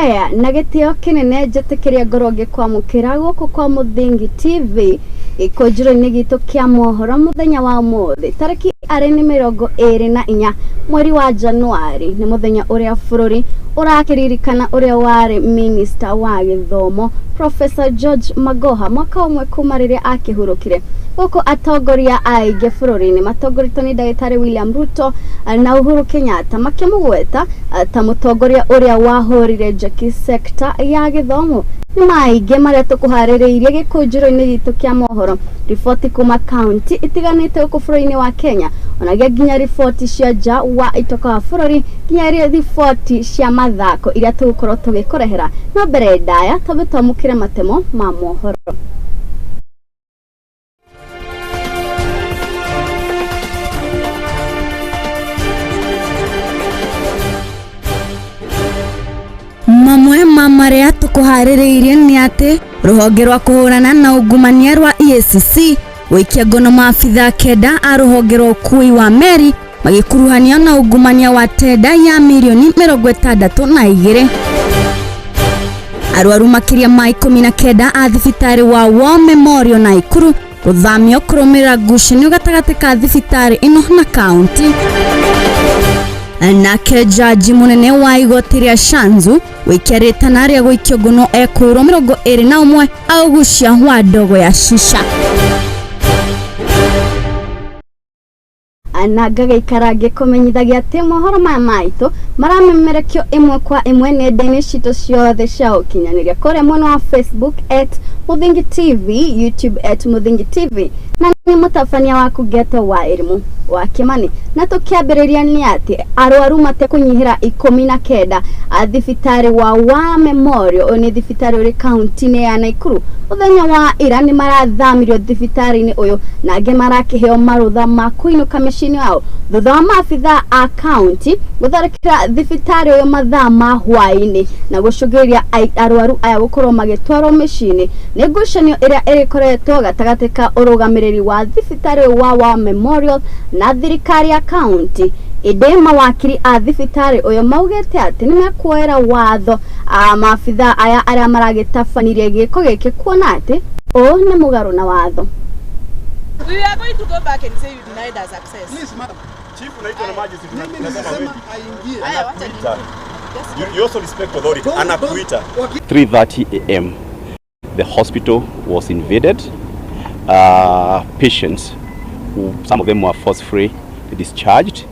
Haya na gĩtĩo kĩnene njĩtĩkĩria ngorwo ngĩkwamũkĩra gũkũ kwa Mũthingi TV gĩkũnjĩro-inĩ gitũ kĩa mohoro mũthenya wa ũmũthĩ tarĩki arĩ nĩ 24 mweri wa Januari nĩ mũthenya ũrĩa bũrũri ũrakĩririkana ũrĩa warĩ minista wa gĩthomo Professor George Magoha mwaka ũmwe kuma rĩrĩa akĩhurũkire gũkũ atongoria aingĩ bũrũri-inĩ matongoretio nĩ ndagĩtarĩ William Ruto na Uhuru Kenyatta makĩmũgweta ta mũtongoria ũrĩa wahũrire njeki sekta ya gĩthomo. Nĩ maingĩ marĩa tũkũharĩrĩirie gĩkũnjĩro-inĩ gitũ kĩa mohoro, riboti kuma kaunti itiganĩte gũkũ bũrũri-inĩ wa Kenya, onagia nginya riboti cia nja wa itoka wa bũrũri, nginya riboti cia mathako iria tũgũkorwo tũgĩkũrehera. No mbere ndaya twambe twamũkĩre matemo ma mohoro. Mamwe ma marĩa tũkũharĩrĩirie nĩ atĩ rũhonge rwa kũhũrana na ungumania rwa EACC gũikia ngono maabithaa 9 a rũhonge rwa ũkuui wa meri magĩkuruhanio na ungumania wa tenda ya mirioni 62. Arwaru makĩria ma 19 a thibitarĩ wa War Memorial Naikuru gũthamio kũrũmĩrĩra ngucanio gatagatĩ ka thibitarĩ ĩno na kaunti. Nake jaji mũnene wa igoti rĩa Shanzu gũikia rĩtana rĩa gũikio ngono ekũirwo 21 aũgucia wa ndogo ya shisha. Na ngagĩikara ngĩkũmenyithagia atĩ mohoro maya maitũ maramemerekio ĩmwe kwa ĩmwe nenda-inĩ citũ ciothe cia ũkinyanĩria kũrĩa mwena wa Facebook at Mũthingi TV, YouTube at Mũthingi TV, na nĩ mũtabania waku Geto wa Ĩrimũ wa Kĩmani. Na tũkĩambĩrĩria nĩ atĩ arwaru matekũnyihĩra 19 a thibitarĩ wa War Memorial, ũyũ nĩ thibitarĩ ũrĩ kaunti-inĩ ya Naikuru, mũthenya wa ira nĩ marathamirio thibitarĩ-inĩ ũyũ na angĩ marakĩheo marũtha ma kũinũka mĩciĩ-inĩ yao thutha wa maabithaa a kaunti gũtharĩkĩra thibitarĩ ũyũ mathaa ma hwaĩ-inĩ na gũcũngĩrĩria arwaru aya gũkorwo magĩtwarwo mĩciĩ-inĩ. Nĩ ngucanio ĩrĩa ĩrĩkoretwo gatagatĩ ka ũrũgamĩrĩri wa thibitarĩ ũyũ wa War Memorial na thirikari ya kaunti. Ĩndĩ mawakiri a thibitarĩ ũyũ maugĩte atĩ nĩ mekuoera watho maabithaa aya arĩa maragĩtabanirie gĩko gĩkĩ kuona atĩ ũũ nĩ mũgarũ na watho. We are going to go back and say you denied us access. Please, madam. Chief, unaitwa na majesty. Mimi nimesema aingie. Haya, wacha Anakuita. ni. You also respect authority. Anakuita. 3:30 a.m. The hospital was invaded. Patients, who, some of them were forcefully discharged.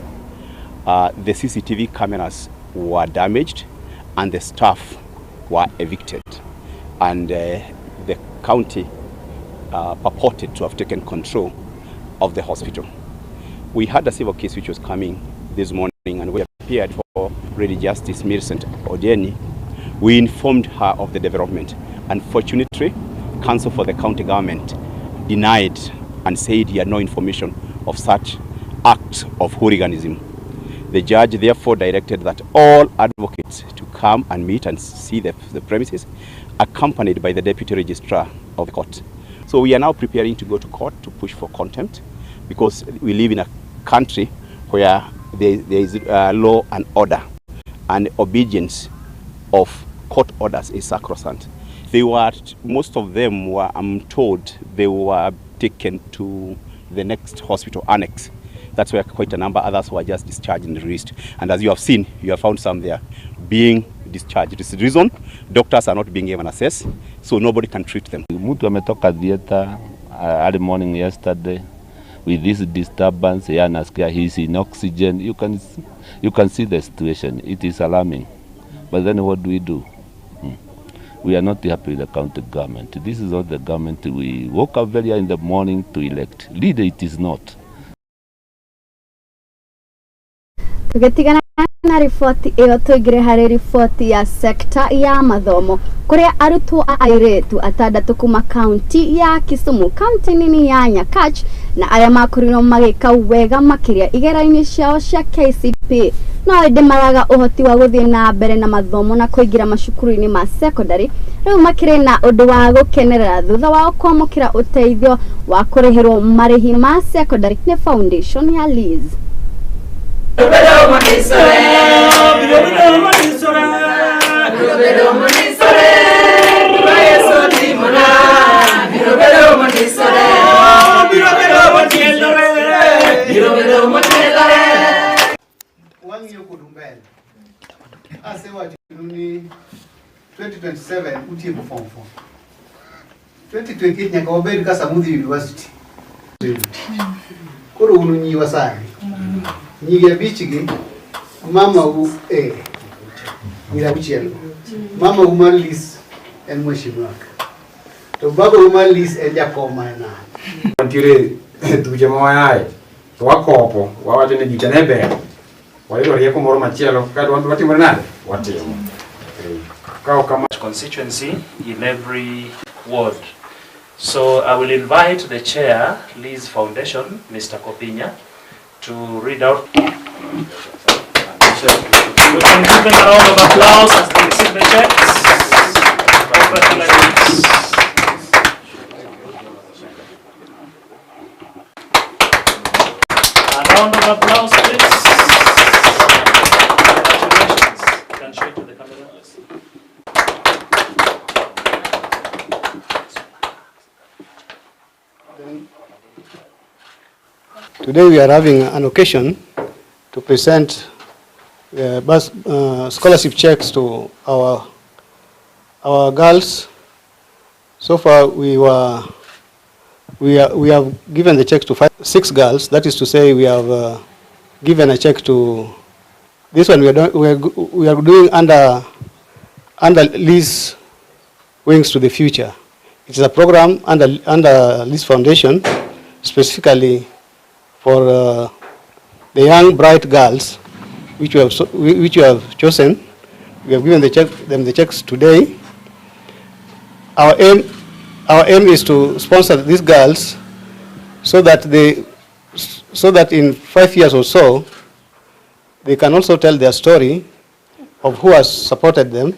The CCTV cameras were damaged and the staff were evicted. And the county purported to have taken control of the hospital. We had a civil case which was coming this morning, and we appeared for Lady Justice Millicent Odieni. We informed her of the development. Unfortunately, counsel for the county government denied and said he had no information of such acts of hooliganism. The judge therefore directed that all advocates to come and meet and see the premises, accompanied by the deputy registrar of the court. So we are now preparing to go to court to push for contempt, because we live in a country where there is law and order, and obedience of court orders is sacrosanct. Most of them were, I'm told, they were taken to the next hospital annex. That's where quite a number others were just discharged and released. And as you have seen, you have found some there being discharged. This is the reason doctors are not being given access, so nobody can treat them. Mtu ametoka theater early morning yesterday with this disturbance, yeye anasikia he is in oxygen. You can see the situation. It is alarming. But then what do we do? We are not happy with the county government. This is not the government we woke up very early in the morning to elect. Really, it is not. Tũgĩtigana na riboti ĩyo tũingĩre harĩ riboti ya sekta ya mathomo kũrĩa arutwo a airĩtu atandatũ kuma kaunti ya Kisumu, kaunti nini ya Nyakach, na arĩa makorirwo magĩka wega makĩria igera-inĩ ciao cia KCPE no ĩndĩ maraga ũhoti wa gũthiĩ na mbere na mathomo na kũingĩra macukuru-inĩ ma secondary rĩu makĩrĩ na ũndũ wa gũkenerera thutha wao kwamũkĩra ũteithio wa kũrĩhĩrwo marĩhi ma secondary nĩ foundation ya Liz. Wang'iyo kodu mbele. Asewachonu ni 2027 utieko form 4. 2028 nyaka wabed ka Samudhi University. Koro un nyiwa sani. Nyiri abich gi mama u nyiri auchiel go. Mama u mar Liz en mheshimiwa. To baba u mar Liz en jakom ma e nam. Wantiere thuche ma wayae to wakopo wawacho ni gicha ne ber wayudo rieko moro machielo kaeto wan be watimore nade watimo. Ka ok kamano constituency in every ward. So I will invite the chair, Liz Foundation, Mr. Kopinya, to read out. We can give them a round of applause as they receive the checks. Congratulations. A round of applause, please. Congratulations. You can show it to the camera. Yes. Today we are having an occasion to present scholarship checks to our girls. So far we have given the checks to 6 girls. That is to say, we have given a check to this one. We are doing under Liz Wings to the Future. It is a program under Liz Foundation, specifically for the young bright girls, which we have chosen. We have given them the checks today. Our aim is to sponsor these girls so that in 5 years or so, they can also tell their story of who has supported them.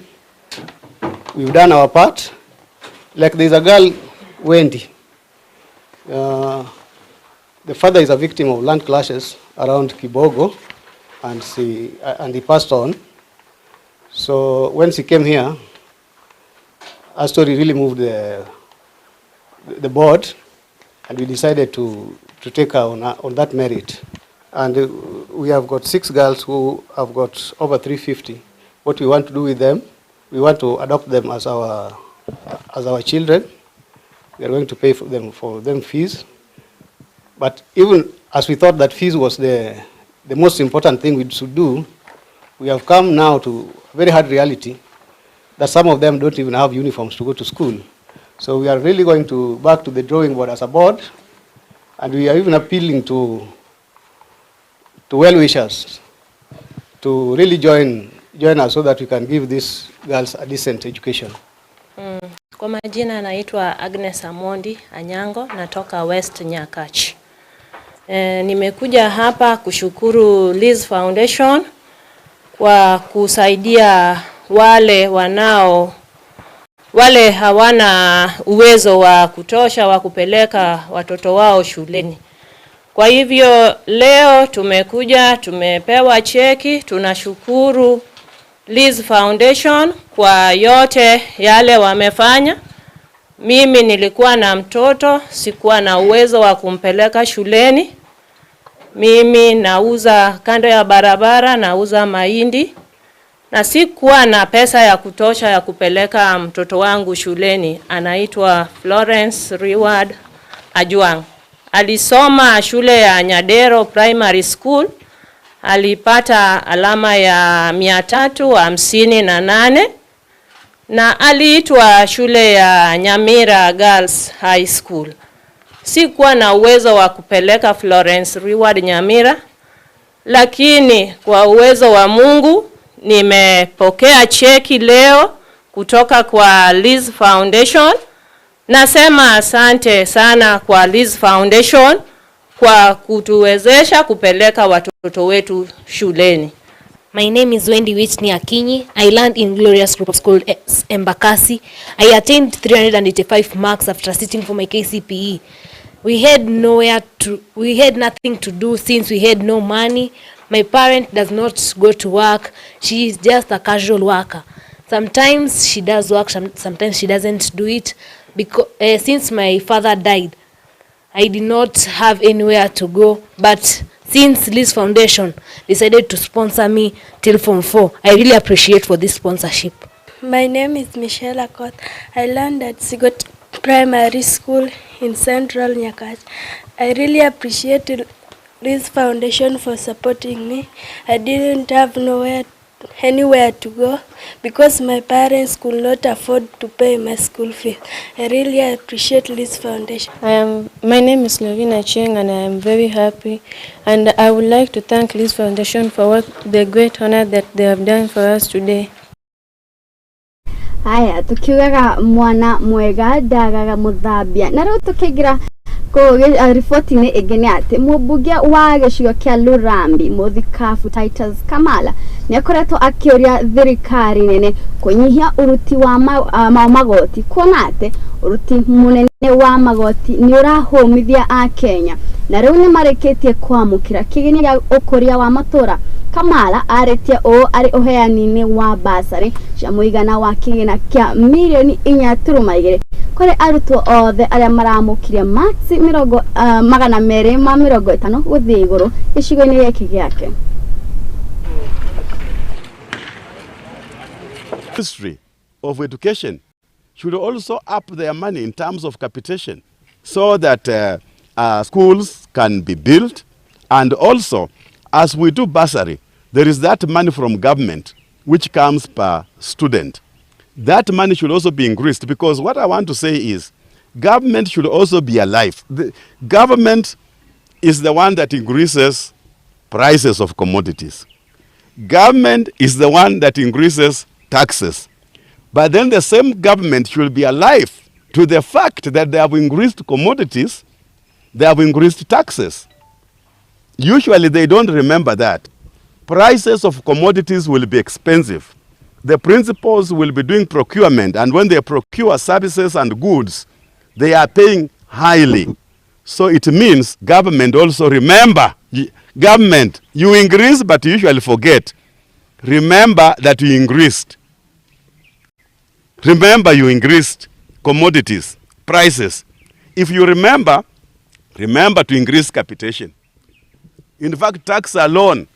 We've done our part. Like there's a girl, Wendy. The father is a victim of land clashes around Kibogo, and he passed on. So when she came here, her story really moved the board, and we decided to take her on that merit. And we have got 6 girls who have got over 350. What we want to do with them, we want to adopt them as our children. We are going to pay for them fees. But even as we thought that fees was the most important thing we should do, we have come now to a very hard reality that some of them don't even have uniforms to go to school. So we are really going to back to the drawing board as a board, and we are even appealing to well-wishers to really join us so that we can give these girls a decent education. Kwa majina naitwa Agnes Amondi Anyango, natoka West Nyakach. Nimekuja hapa kushukuru Liz Foundation kwa kusaidia wale hawana uwezo wa kutosha wa kupeleka watoto wao shuleni. Kwa hivyo leo tumekuja, tumepewa cheki, tunashukuru Liz Foundation kwa yote yale wamefanya. Mimi nilikuwa na mtoto, sikuwa na uwezo wa kumpeleka shuleni. Mimi nauza kando ya barabara, nauza mahindi, na sikuwa na pesa ya kutosha ya kupeleka mtoto wangu shuleni. Anaitwa Florence Reward Ajuang. Alisoma shule ya Nyadero Primary School. Alipata alama ya 358 na aliitwa shule ya Nyamira Girls High School. Sikuwa na uwezo wa kupeleka Florence Reward Nyamira, lakini kwa uwezo wa Mungu nimepokea cheki leo kutoka kwa Liz Foundation. Nasema asante sana kwa Liz Foundation kwa kutuwezesha kupeleka watoto wetu shuleni. My name is Wendy Whitney Akinyi. I learned in Glorious Group of School Embakasi. I attained 385 marks after sitting for my KCPE. We had nothing to do since we had no money. My parent does not go to work. She is just a casual worker. Sometimes she does work, sometimes she doesn't do it. Because since my father died, I did not have anywhere to go. But since Liz Foundation decided to sponsor me till Form 4, I really appreciate for this sponsorship. My name is Michelle Akot. I learned at Sigot Primary School in Central Nyakach. I really appreciate Liz Foundation for supporting me. I didn't have anywhere to go because my parents could not afford to pay my school fees. I really appreciate Liz Foundation. My name is Lovina Cheng and I am very happy, and I would like to thank Liz Foundation for what the great honor that they have done for us today. Haya, tukiugaga mwana mwega ndagaga muthambia. Na riu tukiingira riboti-inĩ ĩngĩ nĩ atĩ mũmbunge wa gĩcigo kĩa Lurambi Mũthikabu Titus Kamala nĩ akoretwo akĩũria thirikari nene kũnyihia ũruti wa magoti, kuona atĩ ũruti mũnene wa magoti nĩ ũrahũmithia Akenya na rĩu nĩ marĩkĩtie kwamũkĩra kĩgĩna gĩa ũkũria wa matũra. Kamala arĩtie ũũ arĩ ũheani-inĩ wa basarĩ cia mũigana wa kĩgĩna kĩa mirioni 4.2 kũrĩ arutwo othe arĩa maramũkirie maksi 250 gũthiĩ igũrũ gĩcigo-inĩ gĩkĩ gĩake. Ministry of Education should also up their money in terms of capitation so that schools can be built, and also as we do bursary, there is that money from government which comes per student. That money should also be increased, because what I want to say is government should also be alive. The government is the one that increases prices of commodities. Government is the one that increases taxes. But then the same government should be alive to the fact that they have increased commodities, they have increased taxes. Usually they don't remember that. Prices of commodities will be expensive. The principals will be doing procurement, and when they procure services and goods, they are paying highly. So it means government also remember, government, you increase but you usually forget. Remember that you increased. Remember you increased commodities, prices. If you remember, remember to increase capitation. In fact, tax alone,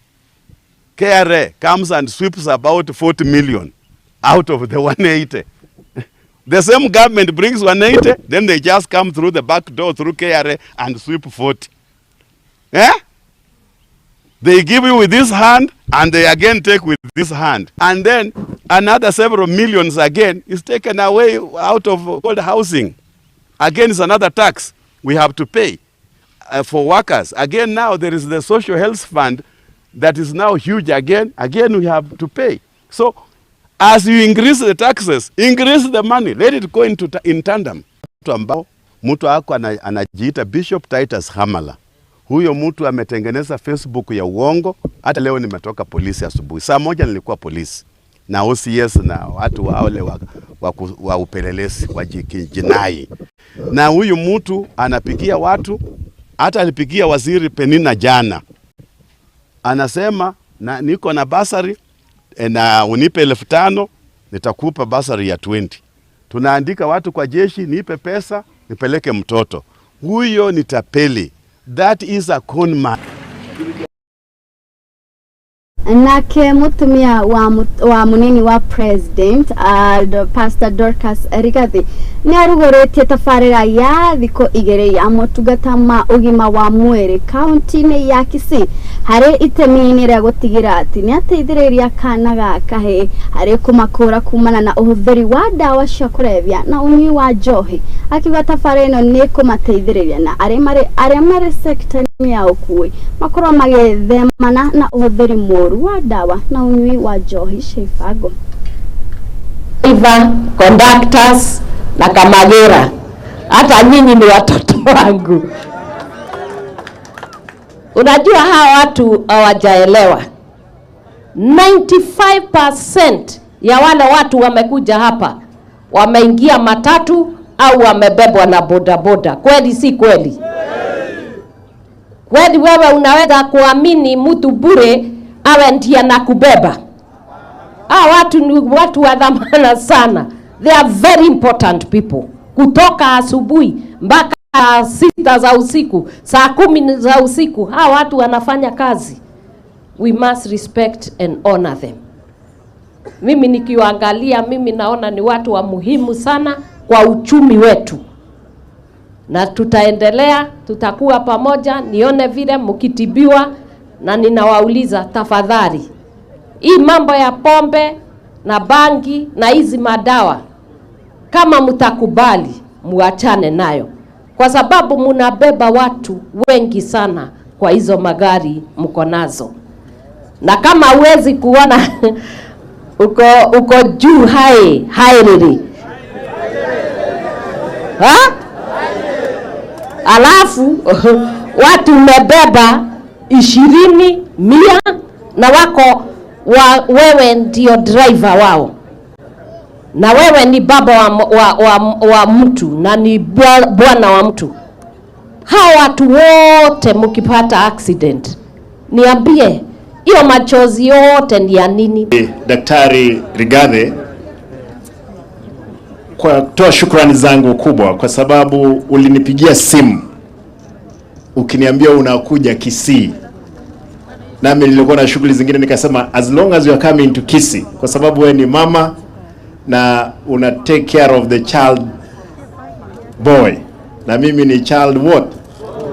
KRA comes and sweeps about 40 million out of the 180. The same government brings 180, then they just come through the back door through KRA and sweep 40. Eh? They give you with this hand and they again take with this hand. And then another several millions again is taken away out of old housing. Again, it's another tax we have to pay for workers. Again, now there is the social health fund that is now huge again. Again, we have to pay. So as you increase the taxes, increase the money. Let it go into in tandem. Mtu ambao mtu ako anajiita Bishop Titus Hamala. Huyo mtu ametengeneza Facebook ya uongo. Hata leo nimetoka polisi asubuhi. Saa 1 nilikuwa polisi na OCS na watu wale wa upelelezi wa jinai. Na huyu mtu anapigia watu, hata alipigia waziri Penina jana. Anasema na niko na basari na unipe 5,000 nitakupa basari ya 20. Tunaandika watu kwa jeshi, nipe pesa nipeleke mtoto. Huyo ni tapeli. That is a con man. Nake mutumia wa munini wa president Pastor Dorcas Rigathi ni arugurutie tabarĩra ya thikũ igĩrĩ ya motungata ma ũgima wa mwĩrĩ kaunti-inĩ ya Kisii harĩ itemi-inĩ rĩa gũtigĩra atĩ nĩ ateithĩrĩria kana ga kahĩĩ harĩ kũmakũra kumana na ũhũthĩri wa ndawa cia kũrebia na ũnyui wa njohi. Akiuga tabarĩra ĩno nĩ kũmateithĩrĩria na arĩa marĩ sekta-inĩ ya ũkuui makorwo magĩthemana na ũhũthĩri mũũru wa ndawa na ũnyui wa njohi cia ibango. Conductors na Kamagera, hata nyinyi ni watoto wangu. Unajua hawa watu hawajaelewa. 95% ya wale watu wamekuja hapa wameingia matatu au wamebebwa na bodaboda. Kweli si kweli? Kweli wewe unaweza kuamini mtu bure awe ndiye anakubeba? Hawa watu ni watu wa dhamana sana, they are very important people. Kutoka asubuhi mpaka 6 za usiku, saa 10 za usiku, hawa watu wanafanya kazi. We must respect and honor them. Mimi nikiwaangalia, mimi naona ni watu wa muhimu sana kwa uchumi wetu, na tutaendelea, tutakuwa pamoja, nione vile mkitibiwa. Na ninawauliza tafadhali, hii mambo ya pombe na bangi na hizi madawa, kama mtakubali muachane nayo, kwa sababu munabeba watu wengi sana kwa hizo magari mko nazo, na kama huwezi kuona uko juu hai hairiri ha? Alafu watu umebeba 20, 100 na wako wewe ndio driver wao, na wewe ni baba wa mtu na ni bwana wa mtu. Hawa watu wote mkipata accident, niambie hiyo machozi yote ni ya nini? Daktari Rigathi, kwa kutoa shukrani zangu kubwa kwa sababu ulinipigia simu ukiniambia unakuja Kisii, nami nilikuwa na shughuli zingine, nikasema as long as you are coming to Kisii, kwa sababu wewe ni mama na una take care of the child boy na mimi ni child what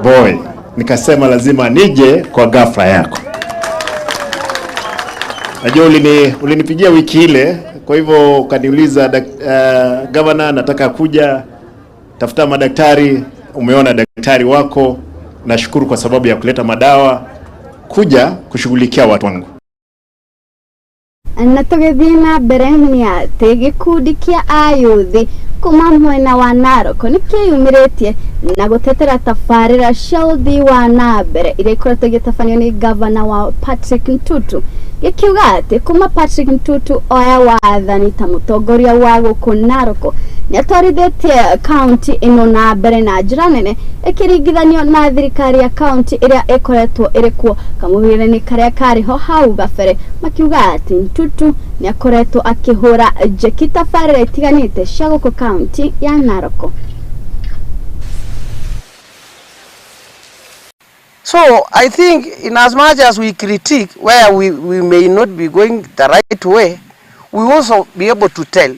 boy, nikasema lazima nije kwa ghafla yako. Najua ulinipigia wiki ile, kwa hivyo ukaniuliza governor, nataka kuja tafuta madaktari. Umeona daktari wako, nashukuru kwa sababu ya kuleta madawa kuja kushughulikia watu wangu. Na tũgĩthiĩ na mbere nĩ atĩ gĩkundi kĩa ayuthi kuma mwena wa Narok nĩ kĩyumĩrĩtie na gũtetera tabarĩra cia ũthii wa na mbere iria ikoretwo igĩtabanio nĩ gavana wa Patrick Ntutu, gĩkiuga atĩ kuma Patrick Ntutu oya wathani ta mũtongoria wa gũkũ Narok nĩ atwarithĩtie kaunti ĩno na mbere na njĩra nene ĩkĩringithanio na thirikari ya kaunti ĩrĩa ĩkoretwo ĩrĩ kuo kamũhĩrĩra-inĩ karĩa karĩ ho hau gabere, makiuga atĩ Ntutu nĩ akoretwo akĩhũra njeki tabarĩra itiganĩte cia gũkũ kaunti ya Narok. So I think in as much as we critique where we may not be going the right way, we also be able to tell.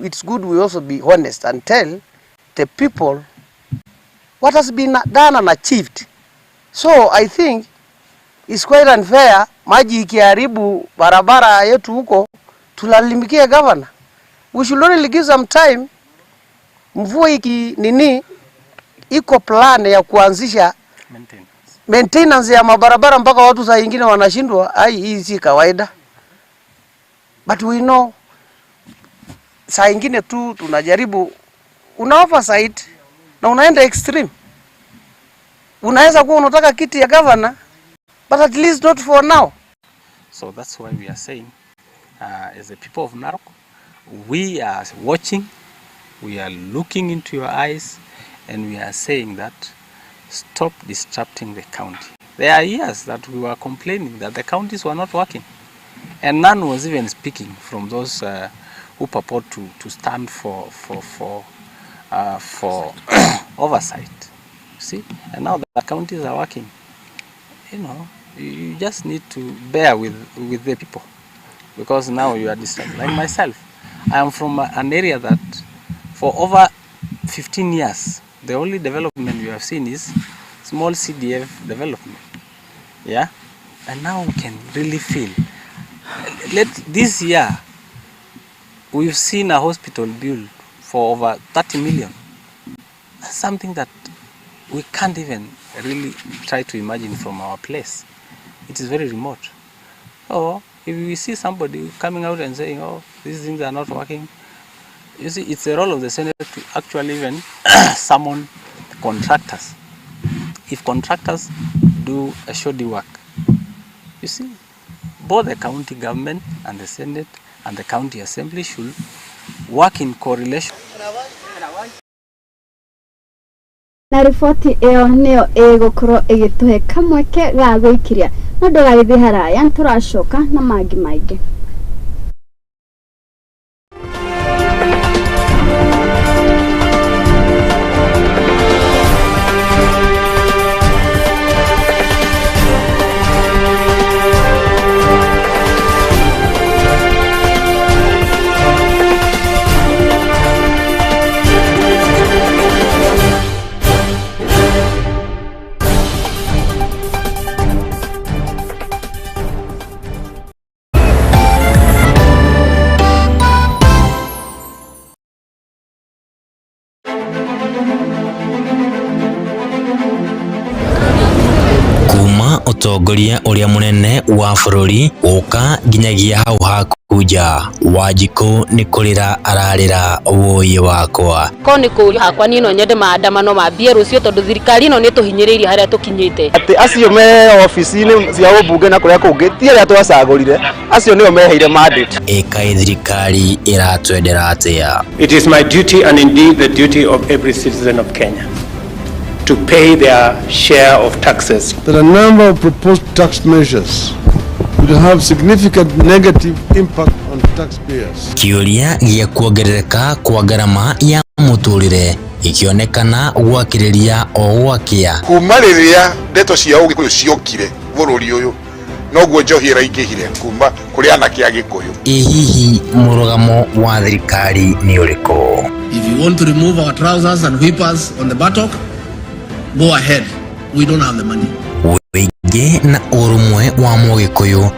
It's good we also be honest and tell the people what has been done and achieved. So I think it's quite unfair, maji ikiharibu barabara yetu huko tulalamikie governor. We should only give some time. Mvua iki nini iko plan ya kuanzisha maintenance ya mabarabara mpaka watu saa nyingine wanashindwa, ai hii si kawaida. But we know saa nyingine tu tunajaribu, una oversight na unaenda extreme. Unaweza kuwa unataka kiti ya governor, but at least not for now. So that's why we are saying, as the people of Narok, we are watching, we are looking into your eyes, and we are saying that stop disrupting the county. There are years that we were complaining that the counties were not working, and none was even speaking from those who purport to stand for oversight. See, and now the counties are working. You know, you just need to bear with the people, because now you are disturbed. Like myself, I am from an area that for over 15 years, the only development we have seen is small CDF development. Yeah, and now we can really feel. Let this year, we've seen a hospital built for over 30 million. That's something that we can't even really try to imagine from our place. It is very remote. So if we see somebody coming out and saying, oh, these things are not working, you see, it's the role of the Senate to actually even summon contractors. If contractors do a shoddy work, you see, both the county government and the Senate and the county assembly should work in correlation. Na riboti ĩyo nĩyo ĩgũkorwo ĩgĩtũhe kamweke ga gwĩkiria, no ndũgagĩthiĩ haraya, nĩtũracoka na mangĩ maingĩ. Mũtongoria ũrĩa mũnene wa bũrũri gũka nginyagia hau haku nja. Wanjikũ nĩ kũrĩra ararĩra wũi wakwa. Ko nĩ kũũrio hakwa niĩ no nyende maandamano mambie rũciũ tondũ thirikari ĩno nĩ tũhinyĩrĩirie harĩa tũkinyĩte. Atĩ acio me obici-inĩ cia ũmbunge na kũrĩa kũngĩ ti arĩa twacagũrire, acio nĩo meheire mandate. Ĩkaĩ thirikari ĩratwendera atĩa? It is my duty and indeed the duty of every citizen of Kenya to pay their share of taxes. There are a number of proposed tax measures will have significant negative impact on taxpayers. Kĩũria gĩa kuongerereka kwa ngarama ya mũtũrĩre gĩkĩonekana gwakĩrĩria o gwakĩa. Kuma rĩrĩa ndeto cia ũgĩkũyũ ciokire bũrũri ũyũ noguo njohi ĩraingĩhire kuma kũrĩ anake a Gĩkũyũ. Ĩ hihi mũrũgamo wa thirikari nĩ ũrĩkũ? If you want to remove our trousers and whip us on the buttock, go ahead. We don't have the money. Ũingĩ na ũrũmwe wa mũgĩkũyũ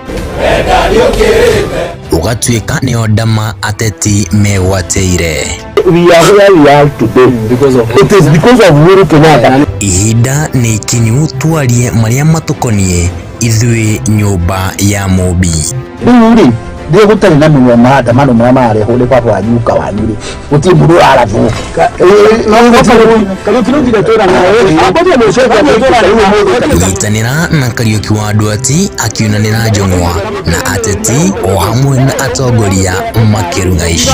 ũgatuĩka nĩo ndama ateti megwatĩire. We are where we are today because of it is because of Uhuru Kenyatta. Ihinda nĩ ikinyu twarie marĩa matũkoniĩ ithuĩ nyũmba ya Mũmbi. Rĩu rĩ rĩrĩa gũtarĩ na mĩmwe maandamano marĩa mararehwo nĩ baba wanyu uka wanyu rĩ gũtirĩ mũndũ ũrarathwo. Nyitanĩra na Kariũki wa Nduati akiunanĩra njũng'wa na ateti o hamwe na atongoria makĩrung'a ici.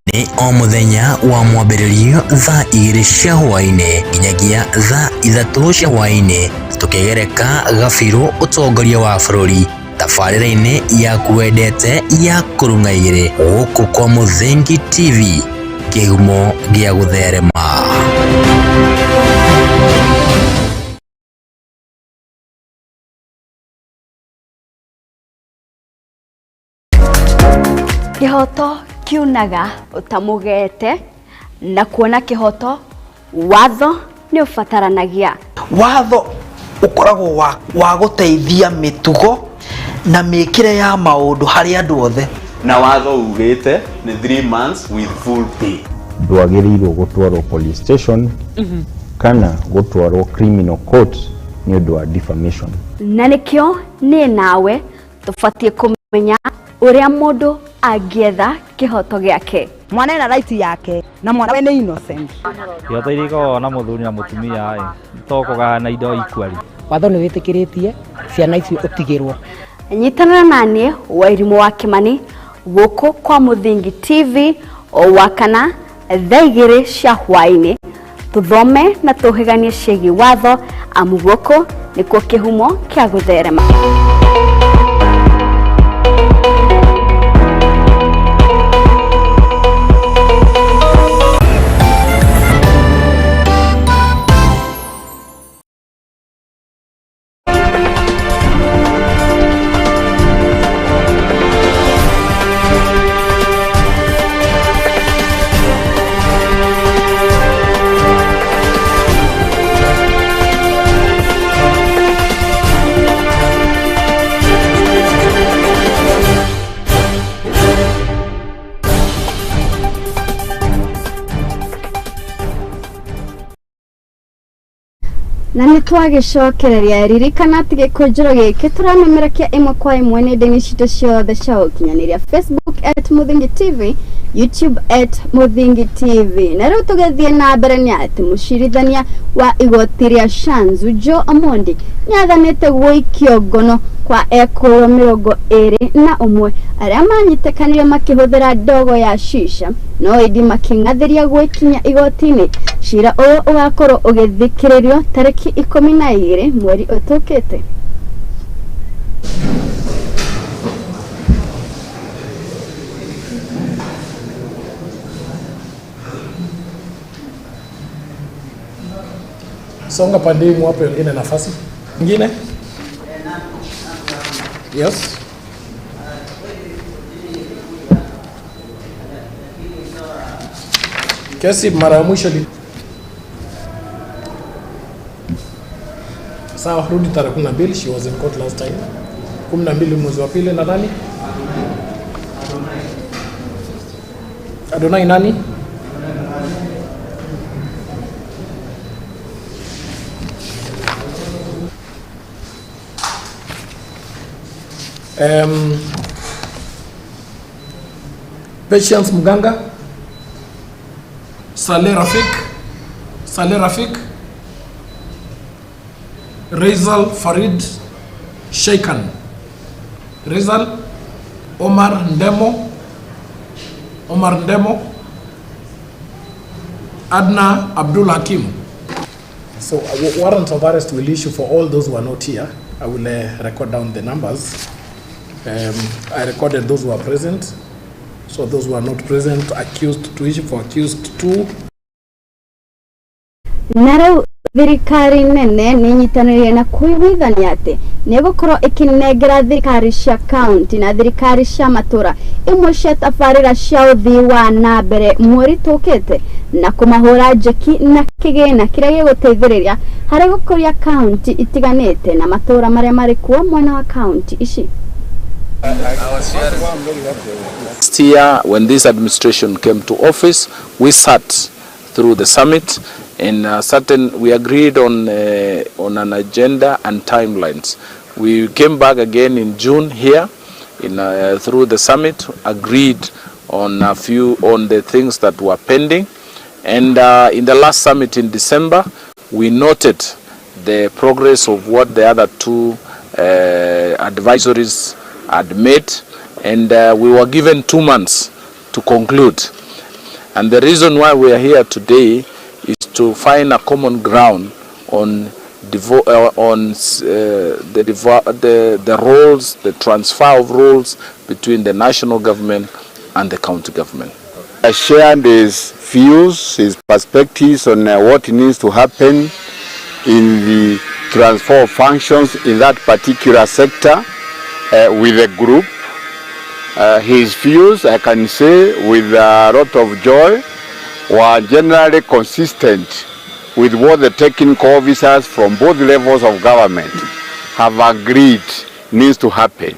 Nĩ o mũthenya wa mwambĩrĩrio thaa 2 cia hwaĩ-inĩ nginyagia thaa 3 cia hwaĩ-inĩ tũkĩgereka gabirũ ũtongoria wa bũrũri tabarĩra-inĩ yaku wendete ya kũrung'a igĩrĩ gũkũ kwa Mũthingi TV, kĩhumo gĩa gũtherema. Kĩhoto kiunaga ũtamũgete na kuona kĩhoto watho nĩ ũbataranagia. Watho ũkoragwo wa gũteithia mĩtugo na mĩkĩre ya maũndũ harĩ andũ othe. Na watho ugĩte nĩ 3 months with full pay. Ndwagĩrĩirwo gũtwarwo police station kana gũtwarwo criminal court nĩ ũndũ wa defamation. Na nĩkĩo niĩ nawe tũbatiĩ kũmenya ũrĩa mũndũ angĩetha kĩhoto gĩake. Mwana ena right yake na mwana we nĩ innocent. Ihoto iria ikoragwo na mũthuri na mũtumia ĩ to kũgayana indo equally. Watho nĩ wĩtĩkĩrĩtie ciana icio ũtigĩrwo. Nyitanĩra naniĩ Wairimũ wa Kĩmani gũkũ kwa Mũthingi TV o wakana thaa 2 cia hwaĩ-inĩ tũthome na tũhĩganie ciĩgiĩ watho amu gũkũ nĩkuo kĩhumo kĩa gũtherema. Na nĩ twagĩcokereria ririkana atĩ gĩkũnjĩro gĩkĩ tũramemerekia ĩmwe kwa ĩmwe nenda-inĩ citũ ciothe cia ũkinyanĩria, Facebook at Mũthingi TV, YouTube at Mũthingi TV. Na rĩu tũgĩthiĩ na mbere nĩ atĩ mũcirithania wa igoti rĩa Shanzu Joe Omondi nĩ athanĩte gũikio ngono kwa ekũrwo 21 arĩa manyitĩkanire makĩhũthĩra ndogo ya shisha no ĩndĩ makĩng'athĩria gwĩkinya igoti-inĩ. Cira ũyũ ũgakorwo ũgĩthikĩrĩrio tarĩki 12 mweri ũtũkĩte. Songa pande hii mwape wengine nafasi. Mwingine? Yes. Kesi mara ya mwisho sawa, rudi tarehe 12, she was in court last time. 12 mwezi wa pili na nani? Adonai nani? Patience Muganga, Saleh Rafik, Saleh Rafik, Rizal Farid Sheikan, Rizal, Omar Ndemo, Omar Ndemo, Adna Abdul Hakim. So warrants of arrest will issue for all those who are not here. I will record down the numbers. I recorded those who are present. So those who are not present, accused to issue for accused 2. Na rĩu thirikari nene nĩ ĩnyitanĩire na kũiguithania atĩ nĩ ĩgũkorwo ĩkĩnengera thirikari cia kaunti na thirikari cia matũra imwe cia tabarĩra cia ũthii wa na mbere mweri tũkĩte na kũmahũra njeki na kĩgĩna kĩrĩa gĩgũteithĩrĩria harĩ gũkũria kaunti itiganĩte na matũra marĩa marĩ kuo mwena wa kaunti ici. Last year, when this administration came to office, we sat through the summit and certain we agreed on an agenda and timelines. We came back again in June here in through the summit, agreed on a few on the things that were pending, and in the last summit in December, we noted the progress of what the other two advisories had made, and we were given 2 months to conclude. And the reason why we are here today is to find a common ground on the roles, the transfer of roles between the national government and the county government. I shared his views, his perspectives on what needs to happen in the transfer of functions in that particular sector with the group. His views, I can say with a lot of joy, were generally consistent with what the technical officers from both levels of government have agreed needs to happen.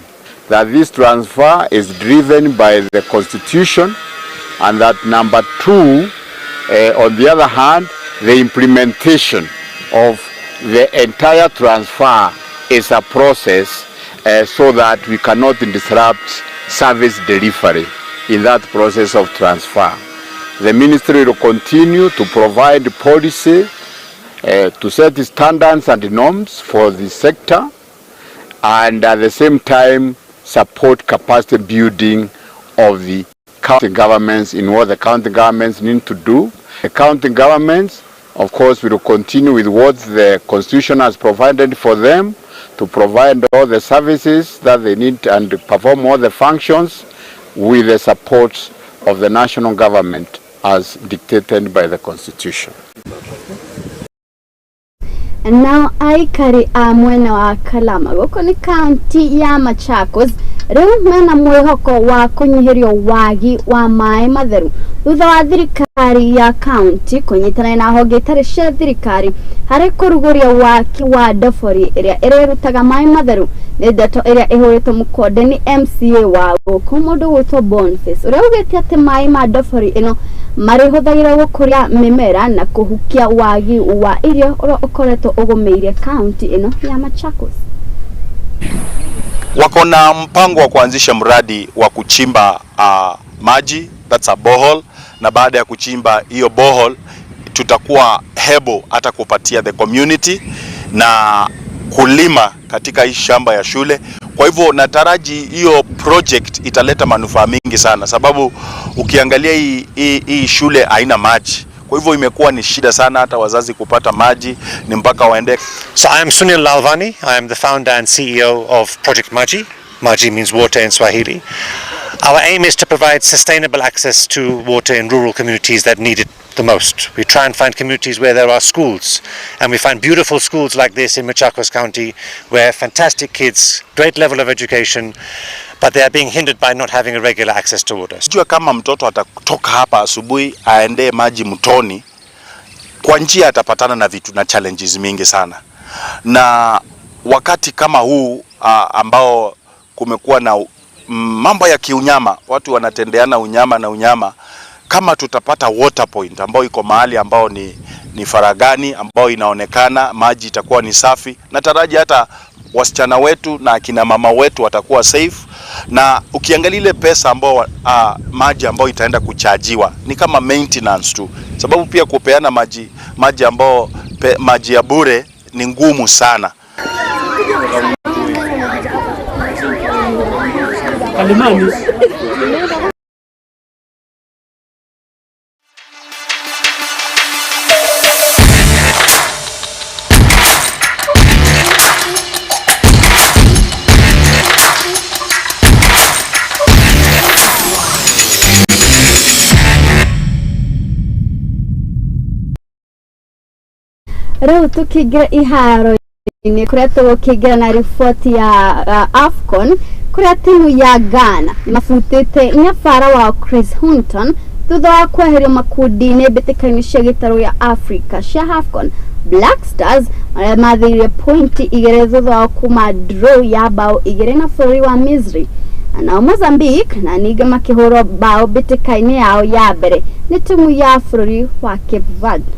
That this transfer is driven by the constitution, and that number two, on the other hand, the implementation of the entire transfer is a process so that we cannot disrupt service delivery in that process of transfer. The ministry will continue to provide policy to set standards and norms for the sector, and at the same time support capacity building of the county governments in what the county governments need to do. The county governments, of course, will continue with what the constitution has provided for them to provide all the services that they need and perform all the functions with the support of the national government as dictated by the constitution. Nao aikari a mwena wa Kalama gũkũ nĩ kaunti ya Machakos rĩu mena mwĩhoko wa kũnyihĩrio wagi wa maĩ matheru thutha wa thirikari ya kaunti kũnyitanĩra na honge itarĩ cia thirikari harĩ kũrugũria waki wa ndobori ĩrĩa ĩrĩrutaga maĩ matheru. Nĩ ndeto ĩrĩa ĩhũrĩtwo mũkonde nĩ MCA wa gũkũ mũndũ gwĩtwo Boniface ũrĩa ugĩte atĩ maĩ ma ndobori ĩno marĩhũthagĩrwo gũkũria mĩmera na kũhukia wagi wa irio ũrĩa ũkoretwo ũgũmĩire kaunti ĩno ya Machakos. Wako na mpango wa kuanzisha mradi wa kuchimba maji, that's a borehole, na baada ya kuchimba hiyo borehole tutakuwa able hata kupatia the community na kulima katika hii shamba ya shule. Kwa hivyo nataraji hiyo project italeta manufaa mingi sana, sababu ukiangalia hii shule haina maji. Kwa hivyo imekuwa ni shida sana hata wazazi kupata maji, ni mpaka waende. So I am Sunil Lalvani. I am the founder and CEO of Project Maji. Maji means water in Swahili. Our aim is to provide sustainable access to water in rural communities that need it the most. We try and find communities where there are schools, and we find beautiful schools like this in Machakos County where fantastic kids, great level of education, but they are being hindered by not having a regular access to water. Sijua kama mtoto atatoka hapa asubuhi aendee maji mtoni, kwa njia atapatana na vitu na challenges mingi sana, na wakati kama huu ambao kumekuwa na mambo ya kiunyama, watu wanatendeana unyama na unyama, kama tutapata water point ambao iko mahali ambao ni ni faragani ambayo inaonekana, maji itakuwa ni safi. Nataraji hata wasichana wetu na akina mama wetu watakuwa safe, na ukiangalia ile pesa ambao maji ambayo itaenda kuchajiwa ni kama maintenance tu, sababu pia kupeana maji ambao maji ya bure ni ngumu sana. Rĩu tũkĩingĩra iharo-inĩ kũrĩa tũgũkĩingĩra na riboti ya AFCON kũrĩa timu ya Ghana mabutĩte nyabara wa Chris Hunton thutha wa kweherio makundi-inĩ mbĩtĩka-inĩ cia gĩtarũ ya Africa cia AFCON. Black Stars arĩa mathĩire pointi 2 thutha wa kuma draw ya bao 2 na bũrũri wa Misri, nao Mozambique na ningĩ makĩhũrwo bao mbĩtĩka-inĩ yao ya mbere nĩ timu ya bũrũri wa Cape Verde.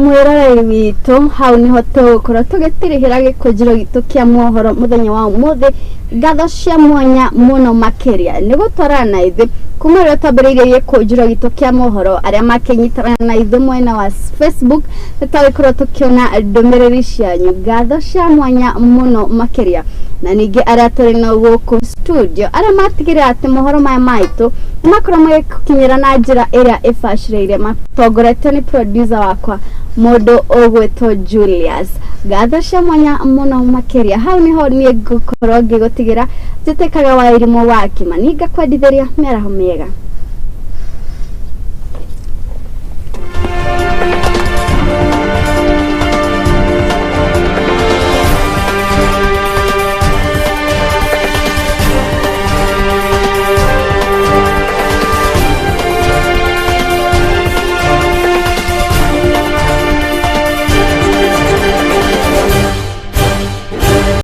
Mwĩroreri witũ, hau niho tũgũkorwo tũgĩtirihĩra gĩkũnjĩro gitũ kĩa mohoro mũthenya wa ũmũthĩ. Ngatho cia mwanya mũno makĩria nĩ gũtwarana na ithuĩ kuma rĩrĩa twambĩrĩirie gĩkũnjĩro gitũ kĩa mohoro. Arĩa makĩnyitana na ithuĩ mwena wa Facebook nĩ twagĩkorwo tũkĩona ndũmĩrĩri cianyu, ngatho cia mwanya mũno makĩria. Na ningĩ arĩa tũrĩ nao gũkũ studio arĩa matigĩrĩra atĩ mohoro maya maitũ nĩ makorwo magĩkinyĩra na njĩra ĩrĩa ĩbacĩrĩire, matongoretio nĩ producer wakwa mũndũ ũgwĩtwo Julius. Ngatho cia mwanya mũno makĩria. Hau niho niĩ ngũkorwo ngĩgũtigĩra, njĩtĩkaga wa irimũ wa Kimani, ngakwendithĩria mĩaraho mĩega.